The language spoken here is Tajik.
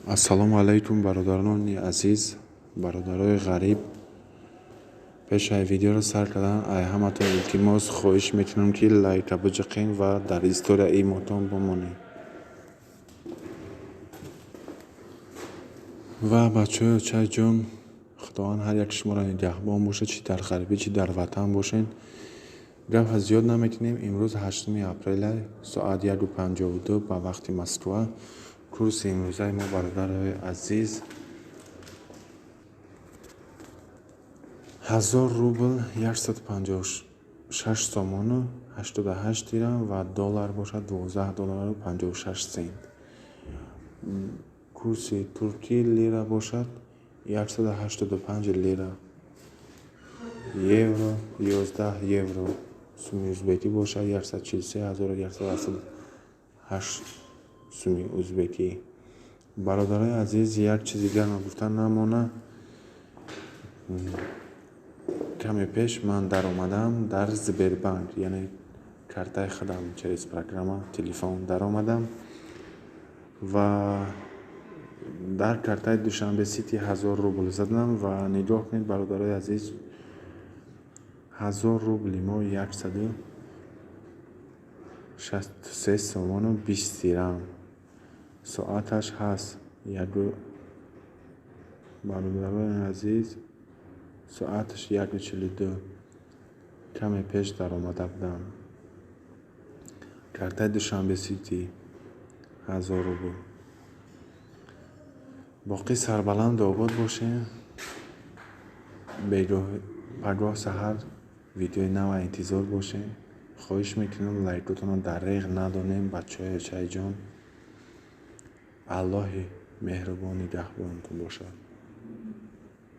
Ассалому алайкум, бародарони азиз, бародарои ғариб. Пеш ай видеоро сар кардан, ай ҳаматон илтимос, хоҳиш мекунам, ки лайка биҷиқем ва дар история имотон бимонем. Ва бачаҳои очаҷон, Худованд ҳар як шуморо нигаҳбон бошад, чӣ дар ғарибӣ, чӣ дар ватан бошед. Гапа зиёд наметунем. Имрӯз 8 апреля, соат 1:52 ба вақти Москва. Курси имрӯзаи мо, бародарои азиз, 1000 рубл 156 сомону 88 дирам ва доллар бошад 12 доллару 56 сент. Курси туркӣ лира бошад 185 лира, евро 11 евро, суми узбекӣ бошад 143 178 суми узбекӣ. Бародарои азиз, як чизи дигар нагуфта намона. Каме пеш ман даромадам дар Сбербанк, яъне картаи худам через программа телефон даромадам ва дар картаи Душанбе Сити 1000 рубл задам. Ва нигоҳ кунед, бародарои азиз, 1000 рубли мо 163 сомону 20 дирам. Соаташ ҳаст яку, бародарони азиз, соаташ 1:42. Каме пеш даромада будам, картаи Душанбе Сити 1000 рубл. Боқӣ сарбаланду обод бошем. Бегоҳ, пагоҳ саҳар видеои нава интизор бошем. Хоҳиш мекунам, лайкотонро дарреғ надонем. Бачаҳои очаиҷон, Аллоҳи меҳрубон нигаҳбонтон бошад.